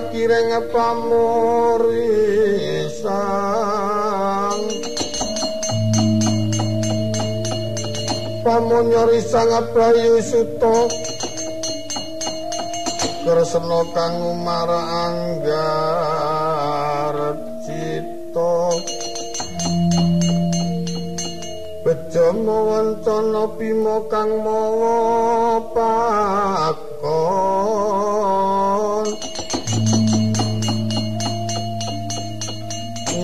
Kireng pamurisang pamunyorisang Abrayu Suta kresna kang umara anggar cita bejo mawancana Bima kang mawa pakon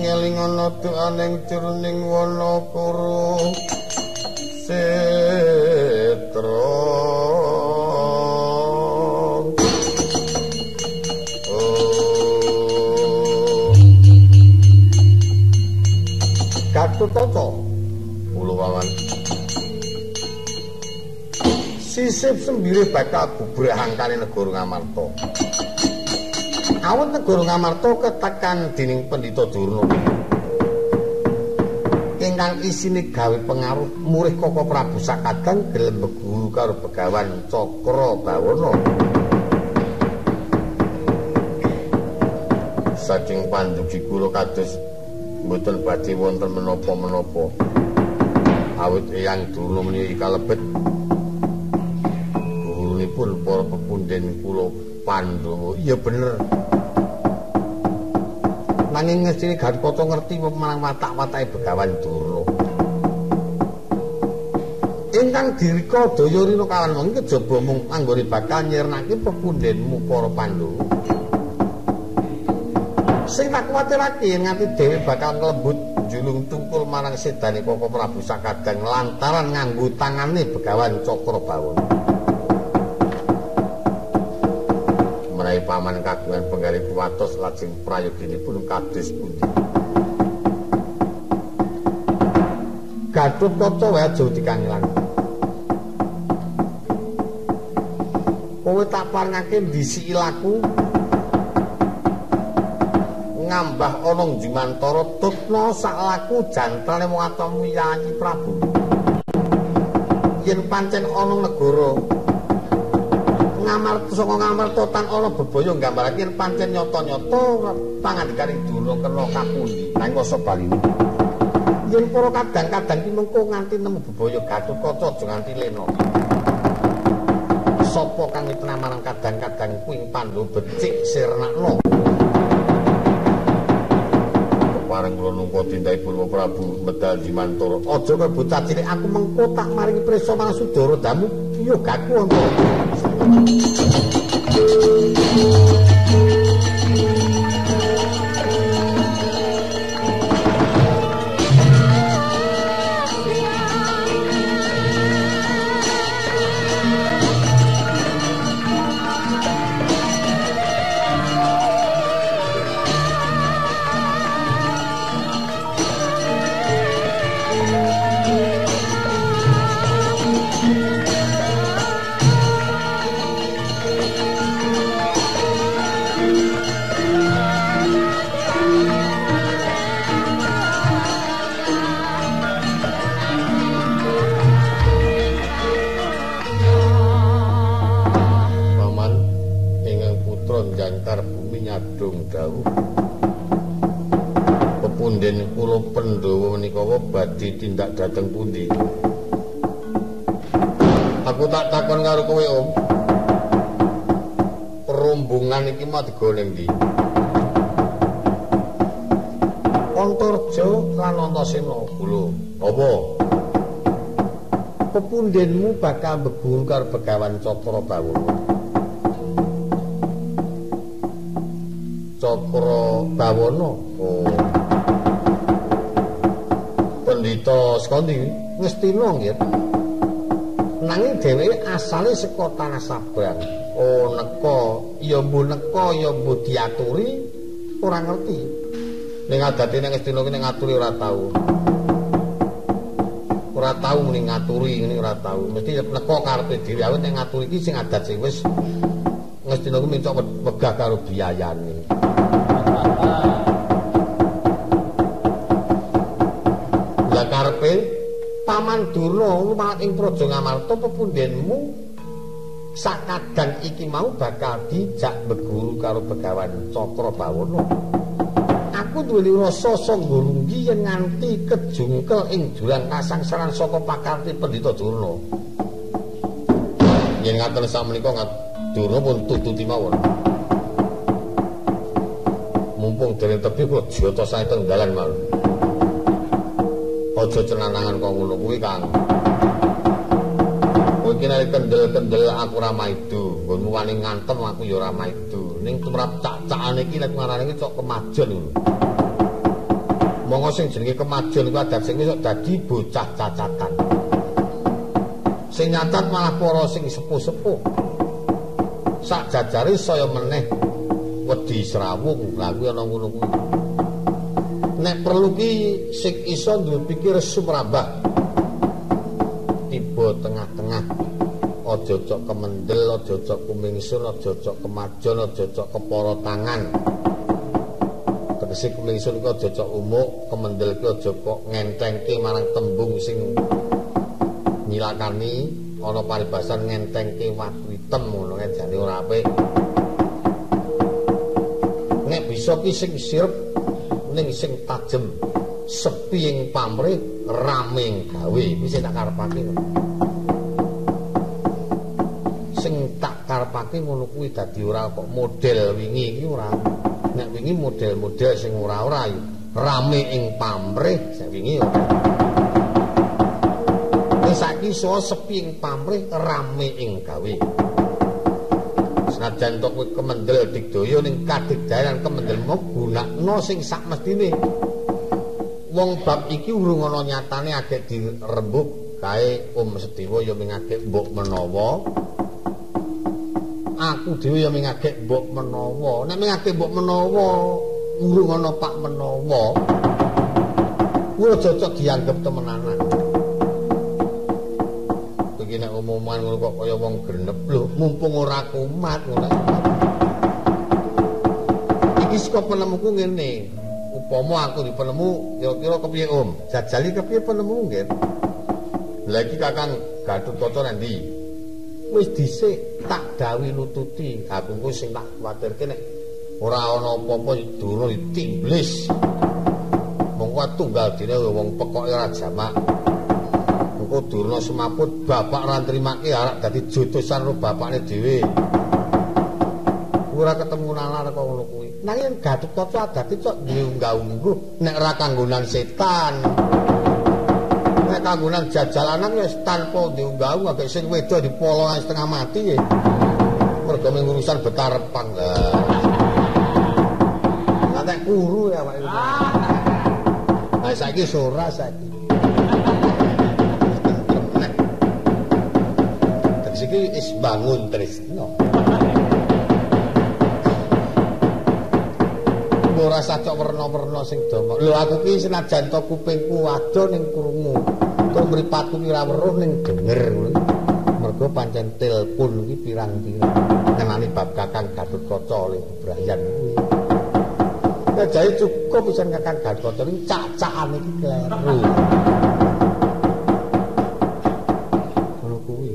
ngelingono doaning jroning wana kuru setra. Gatotkaca Pulawawan sisip sembire bakal bubrah angkane negara Ngamarta. Awet negara Ngamarta ketekan dening Pendhita Durna ingkang isine gawe pengaruh murih Koko Prabu Sakadang gelem beguru karo Begawan Cakrabawana. Saking pandugi kula kados mboten badhe wonten menapa-menapa. Awit Eyang Durna menika kalebet gurunipun para pepundhen kula Pandhawa. Iya bener. Nanging ngestine Gatotkaca ngerti marang watak-watake Begawan Durna. Ingkang dirika daya rina kawan wengi kejaba mung anggone bakal nyirnake pepundhenmu para Pandhawa. Sing tak kuwatirake yen nganti dhewe bakal nglembut julung tungkul marang sedane Koko Prabu Sakadang lantaran nganggo tangane Begawan Cakrabawana. Menawi paman kagungan penggalih kuwatos lajeng prayoginipun kados pundi? Gatotkaca wae aja dikangelan. Kowe tak parengake ndisiki laku ngambah ana Jumantara tutna sak laku jantrane wong atomu Yayi Prabu. Yen pancen ana negara Ngamarta saka Ngamarta tan ana bebaya nggambarake yen pancen nyata-nyata pangandikaning Durna kena kapundi nanging wasa baline. Yen para kadang-kadang ki mengko nganti nemu bebaya Gatotkaca aja nganti lena. Sapa kang mitna marang kadang-kadang kuwi Pandhawa becik sirnakna. Pareng kula nungka tindakipun Prabu medal Jimantara. Aja kaya bocah cilik aku mengko tak maringi prisa marang Sudara Damu yogaku ana. gantar bumi nyadong dawuh. Pepunden kula Pandhawa menika badhe tindak dhateng pundi? Aku tak takon karo kowe, Om. Rombongan iki mau digawa ning ndi? Antarja lan Antasena. Lho, apa? Pepundenmu bakal mbeguru karo Begawan Cakrabawana. Cakrabawana. Oh. Pendhita saka ndi? Ngastina nggih. Nanging dheweke asale saka Tanah Sabrang. Oh, neka, ya mbuh neka ya mbuh diaturi ora ngerti. Ning adate ning Ngastina ki ning ngaturi ora tau. Ora tau muni ngaturi ngene ora tau. Mesti neka karepe dhewe awit ning ngaturi iki sing adat sing wis Ngastina ku minta wegah karo biayane. Lah karepe Paman Durna lumawan ing Praja Ngamarta pepundenmu sakadang iki mau bakal dijak beguru karo Begawan Cakrabawana. Aku duweni rasa sangga lunggi yen nganti kejungkel ing jurang kasangsaran saka pakarti Pendhita Durna. Yen ngaten samenika Durna pun tututi mawon. Mumpung dereng tebih kula jata sae teng dalan mawon. Aja cenanangan kok ngono kuwi, Kang. Kowe iki nek kendel-kendel aku ora maido, nggonmu wani ngantem aku ya ora maido. Ning tumrap cak-cakane iki nek ngarane iki cok kemajon ngono. Monggo sing jenenge kemajon iku adat sing wis dadi bocah cacatan. Sing nyatat malah para sing sepuh-sepuh. Sak jajare saya meneh wedi srawung. Lah kuwi ana ngono kuwi. Nek perlu ki sing iso duwe pikir sumrambah. Tiba tengah-tengah. Aja cok kemendel, aja cok kumingsun, aja cok kemajon, aja cok kepara tangan. Tegese kumingsun iku aja cok umuk, kemendel ki aja kok ngentengke marang tembung sing nyilakani, ana paribasan ngentengke watu item ngono kae jane ora apik. Nek bisa ki sing sirep ning sing tajem, sepi ing pamrih, rame ing gawe. Kuwi sing tak karepake. Sing tak karepake ngono kuwi dadi ora kok model wingi iki ora. Nek wingi model-model sing ora-ora rame ing pamrih sing wingi ora. Nek saiki iso sepi ing pamrih, rame ing gawe. Senajan to kowe kemendel digdaya ning kadigdayan kemendelmu gunakno sing sak mestine. Wong bab iki urung ana nyatane agek dirembug kae Om Sedewa ya ming agek mbok menawa. Aku dhewe ya ming agek mbok menawa. Nek ming agek mbok menawa urung ana pak menawa. Kuwi aja cocok dianggep temenanan. Iki nek omongan ngono kok kaya wong genep lho, mumpung ora kumat ngono. Iki saka penemuku ngene. Upama aku dipenemu kira-kira kepiye Om? Jajali kepiye penemu nggih? Lha iki Kakang Gatotkaca nang ndi? Wis dhisik tak dawuhi nututi. Aku engko sing tak kuwatirke nek ora ana apa-apa Durna ditimblis. Mongko tunggal dene wong pekoke ora jamak. Engko Durna semaput bapak ora nrimake arak dadi jotosan karo bapakne dhewe. Ora ketemu nalar kok ngono kuwi. Nanging Gatotkaca adate cok duwe unggah-ungguh nek ora kanggonan setan. Nek kanggonan jajalanan wis tanpa diunggah-ungguh agek sing wedok dipolongan setengah mati. Mergo mung urusan betarepang lah. Ngantek kuru ya awake. Nah saiki ora saiki. Tegese iki wis bangun tresno. Ora sacok werna-werna sing domok. Lho aku ki senajan to kupingku ado ning krungu. Tur mripatku ki ora weruh ning denger ngono. Mergo pancen telpon ki pirang-pirang ngenani bab Kakang Gatotkaca oleh bebrayan kuwi. Ya jae cukup pisan Kakang Gatotkaca iki cak-cakane iki kleru. Ngono kuwi.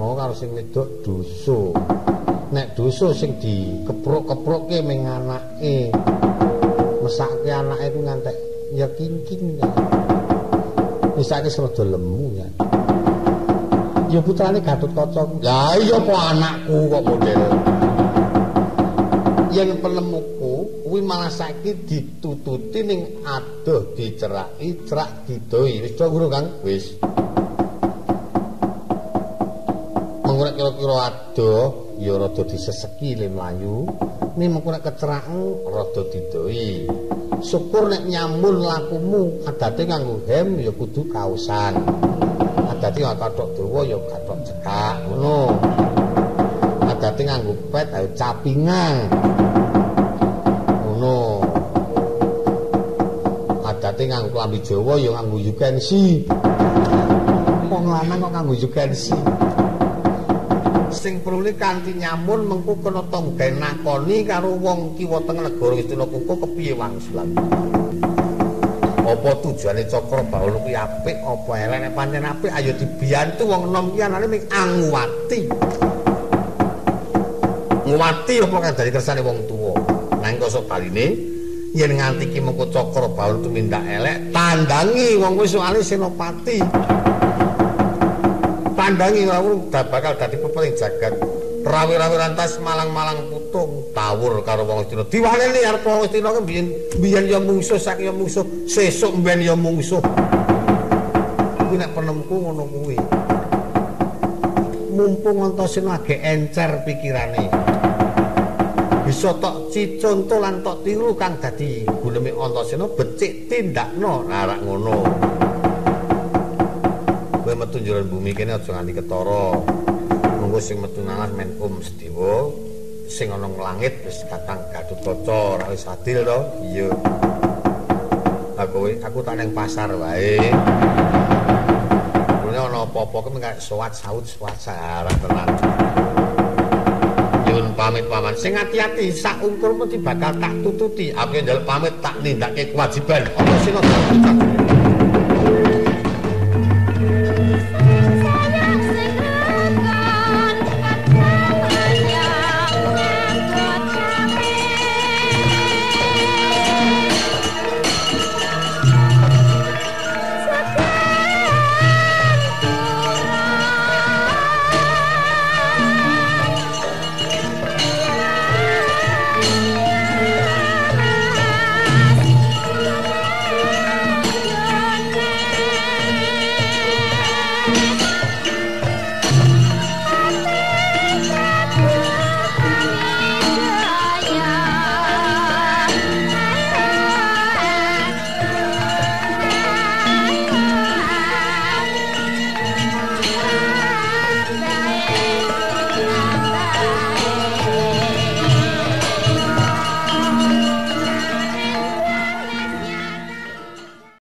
Mau karo sing wedok dosa. Nek dosa sing dikepruk-keprukke ming anake. Mesake anake ku ngantek ya kingking. Mesake rada lemu ya. Ya putrane Gatotkaca. Lah iya apa anakku kok model. Yen penemuku kuwi malah saiki ditututi ning adoh diceraki, cerak didoi. Wis do guru Kang? Wis. Mengko nek kira-kira adoh ya rada diseseki le mlayu, ning mengko nek keceraken rada didoi. Syukur nek nyamun lakumu adate nganggo hem ya kudu kaosan. Adate kathok dawa ya kathok cekak ngono. Adate nganggo pet ayo capingan. Ngono. Adate nganggo klambi Jawa ya nganggo you can see. Wong lanang kok nganggo you can see. Sing perlu kanthi nyamun mengko kena tanggae nakoni karo wong kiwa teng negara Istina Kuku kepiye wangsulan. Apa tujuane Cakra Bawana kuwi apik apa elek? Nek pancen apik ayo dibiyantu wong enom ki anane ming anguwati. Nguwati apa kang dadi kersane wong tuwa. Nanging kosok baline yen nganti ki mengko Cakra Bawana tumindak elek, tandangi wong kuwi soalé senopati. Tandangi ora bakal dadi pepeling jagat. Rawi-rawi rantas malang-malang putung tawur karo wong Astina. Diwaleni arep wong Astina ki biyen biyen ya mungsuh, saiki ya mungsuh, sesuk mben ya mungsuh. Kuwi nek penemku ngono kuwi. Mumpung Antasena lagi encer pikirane. Bisa tok ciconto lan tok tiru kang dadi guneme Antasena becik tindakno. Nah rak ngono. Kowe metu njeron bumi kene aja nganti ketara. Mengko sing metu ngalah men Om Sediwa, sing ana ing langit wis Kakang Gatotkaca, ora wis adil to? Iya. Lah kowe aku tak nang pasar wae. Kuwi ana apa-apa ki mengko soat saut soat saran tenan. Nyuwun pamit paman, sing ati-ati sak ungkur mesti bakal tak tututi. Aku njaluk pamit tak nindakake kewajiban. Ana sing